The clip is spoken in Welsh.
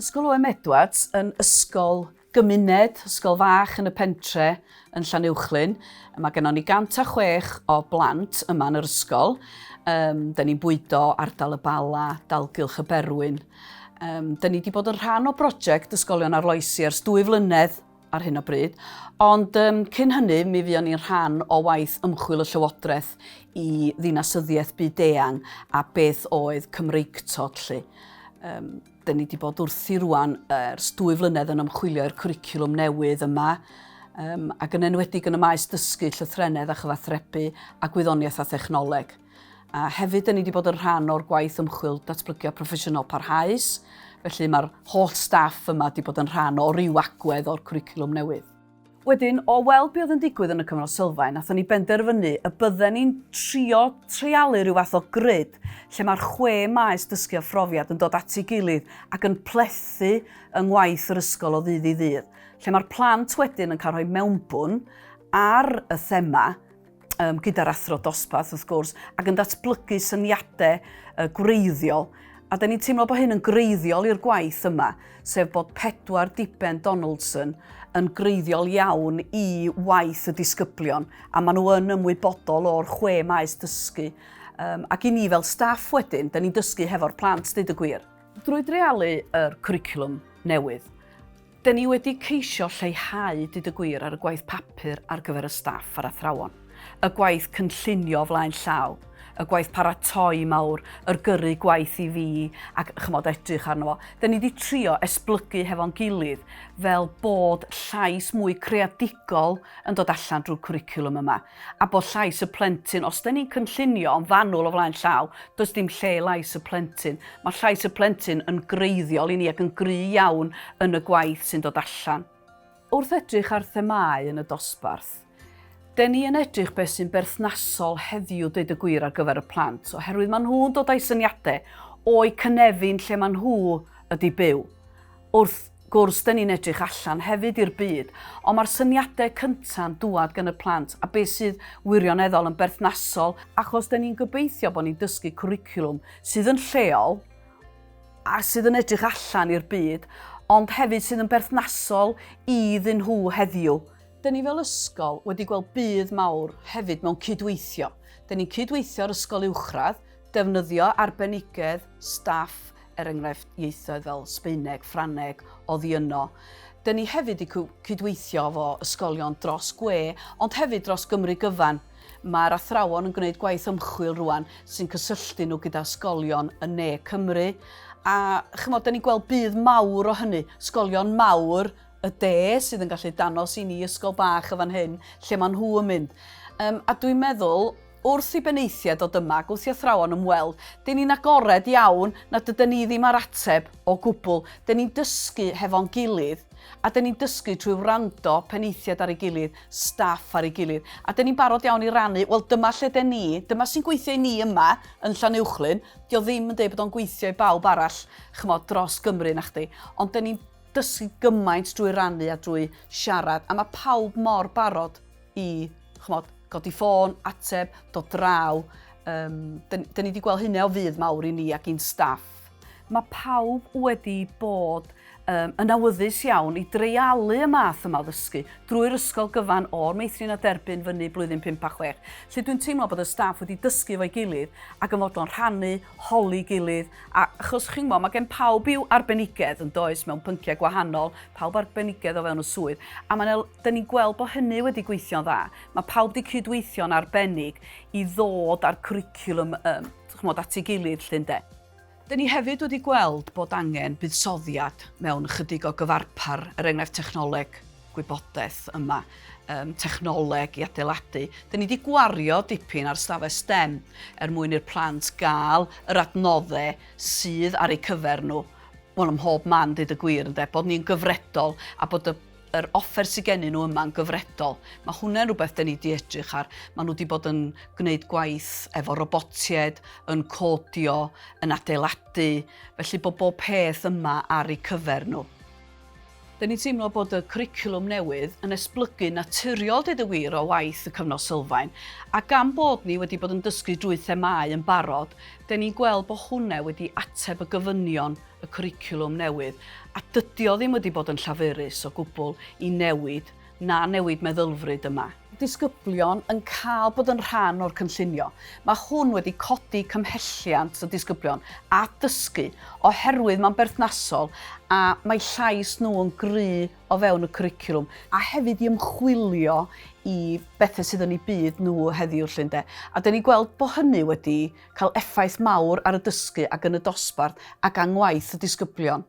Ysgol OM Edwards yn ysgol gymuned, ysgol fach yn y pentre yn Llanuwchllyn. Mae gennon ni 106 o blant yma yn yr ysgol. Um, da ni'n bwydo ardal y Bala, dalgylch y Berwyn. Um, da ni wedi bod yn rhan o brosiect Ysgolion Arloesi ers dwy flynedd ar hyn o bryd, ond um, cyn hynny mi fuon ni'n rhan o waith ymchwil y Llywodraeth i ddinasyddiaeth byd-eang a beth oedd Cymreictod 'lly. Um, Dyn ni wedi bod wrthi rwan ers dwy flynedd yn ymchwilio i'r cwricwlwm newydd yma, um, ac yn enwedig yn y maes dysgu llythrennedd a chyfathrebu a gwyddoniaeth a thechnoleg. A hefyd, dyn ni wedi bod yn rhan o'r gwaith ymchwil datblygiad proffesiynol parhaus, felly mae'r holl staff yma wedi bod yn rhan o ryw agwedd o'r cwricwlwm newydd. Wedyn, o weld be oedd yn digwydd yn y cyfnod sylfaen, nathon ni benderfynu y bydden ni'n trio treialu rhyw fath o grid lle mae'r chwe maes dysgu a phrofiad yn dod at ei gilydd ac yn plethu yng ngwaith yr ysgol o ddydd i ddydd, lle mae'r plant wedyn yn cael rhoi mewnbwn ar y thema um, gyda'r athro dosbarth wrth gwrs, ac yn datblygu syniadau uh, gwreiddiol. A da ni'n teimlo bod hyn yn greiddiol i'r gwaith yma, sef bod pedwar diben Donaldson yn greiddiol iawn i waith y disgyblion, a maen nhw yn ymwybodol o'r chwe maes dysgu. Um, ac i ni fel staff wedyn, da ni'n dysgu hefo'r plant, dweud y gwir. Drwy dreialu yr cwricwlwm newydd, Dyn ni wedi ceisio lleihau, dweud y gwir, ar y gwaith papur ar gyfer y staff a'r athrawon, y gwaith cynllunio flaen llaw, y gwaith paratoi mawr, yr gyrru gwaith i fi ac chymod edrych arno fo. Dyn ni wedi trio esblygu hefo'n gilydd fel bod llais mwy creadigol yn dod allan drwy'r cwricwlwm yma. a bod llais y plentyn, os da ni'n cynllunio yn fanwl o flaen llaw, does dim lle i lais y plentyn. Mae llais y plentyn yn greiddiol i ni ac yn gry iawn yn y gwaith sy'n dod allan. Wrth edrych ar themâu yn y dosbarth, den ni yn edrych beth sy'n berthnasol heddiw deud y gwir ar gyfer y plant, oherwydd maen nhw'n dod â'u syniadau o'u cynefin lle maen nhw ydi byw. Wrth gwrs, dyn ni'n edrych allan hefyd i'r byd, ond mae'r syniadau cynta'n dŵad gan y plant a beth sydd wirioneddol yn berthnasol, achos dyn ni'n gobeithio bod ni'n dysgu cwricwlwm sydd yn lleol a sydd yn edrych allan i'r byd, ond hefyd sydd yn berthnasol iddyn nhw heddiw. Dyn ni fel ysgol wedi gweld budd mawr hefyd mewn cydweithio. Dyn ni'n cydweithio ar ysgol uwchradd, defnyddio arbenigedd staff, er enghraifft ieithoedd fel Sbaeneg, Ffrangeg, oddi yno. Dyn ni hefyd 'di cydweithio efo ysgolion dros gwe, ond hefyd dros Gymru gyfan. Mae'r athrawon yn gwneud gwaith ymchwil rwan sy'n cysylltu nhw gyda ysgolion yn ne Cymru. A chymod, dyn ni'n gweld budd mawr o hynny. Ysgolion mawr y de sydd yn gallu danos i ni ysgol bach y fan hyn, lle maen nhw yn mynd. Um, a dwi'n meddwl, Wrth i benaethiaid ddod yma ac wrth i athrawon ymweld, dyn ni'n agored iawn nad ydyn ni ddim â'r ateb o gwbl. Dyn ni'n dysgu hefo'n gilydd, a dyn ni'n dysgu trwy wrando penaethiaid ar ei gilydd, staff ar ei gilydd. A dyn ni'n barod iawn i rannu, wel dyma lle dyn ni, dyma sy'n gweithio i ni yma yn Llanuwchllyn, dio ddim yn deud bod o'n gweithio i bawb arall, chymod, dros Gymru nachdi, ond dyn ni'n dysgu gymaint drwy rannu a drwy siarad, a mae pawb mor barod i, ch'mod, godi ffôn, ateb, dod draw. Um, dyn, dyn ni wedi gweld hynny o fudd mawr i ni ac i'n staff. Mae pawb wedi bod um, yn awyddus iawn i dreialu y math yma o ddysgu drwy'r ysgol gyfan o'r meithrin a derbyn fyny blwyddyn 5 a 6, lle dwi'n teimlo bod y staff wedi dysgu efo'i gilydd ac yn fodlon rhannu, holi gilydd, a achos chi'n gwybod, mae gen pawb i'w arbenigedd yn does mewn pynciau gwahanol, pawb arbenigedd o fewn y swydd, a mae'n Dyn ni'n gweld bod hynny wedi gweithio'n dda. Mae pawb wedi cydweithio'n arbennig i ddod â'r cwricwlwm um, chmod, at ei gilydd, 'lly ynde. Dyn ni hefyd wedi gweld bod angen buddsoddiad mewn ychydig o gyfarpar, er enghraifft technoleg gwybodaeth yma, um, technoleg i adeiladu. Dyn ni wedi gwario dipyn ar stafell STEM er mwyn i'r plant gael yr adnoddau sydd ar eu cyfer nhw, wel ym mhob man dweud y gwir ynde, bod ni'n gyfredol a bod y yr offer sydd gennyn nhw yma'n gyfredol. Mae hwnna'n rhywbeth dyn ni wedi edrych ar. Maen nhw wedi bod yn gwneud gwaith efo robotiaid, yn codio, yn adeiladu, felly bod bob peth yma ar eu cyfer nhw. Dyn ni'n teimlo bod y cwricwlwm newydd yn esblygu naturiol deud y gwir o waith y cyfnod sylfaen, a gan bod ni wedi bod yn dysgu drwy themâu yn barod, dyn ni'n gweld bod hwnna wedi ateb y gofynion y cwricwlwm newydd, a dydy o ddim wedi bod yn llafurus o gwbl i newid na newid meddylfryd yma. Disgyblion yn cael bod yn rhan o'r cynllunio. Mae hwn wedi codi cymhelliant y disgyblion a dysgu oherwydd mae'n berthnasol a mae llais nhw yn gry o fewn y cwricwlwm a hefyd i ymchwilio i bethau sydd yn eu byd nhw heddiw 'lly ynde. A 'dan ni'n gweld bod hynny wedi cael effaith mawr ar y dysgu ac yn y dosbarth ac yng ngwaith y disgyblion.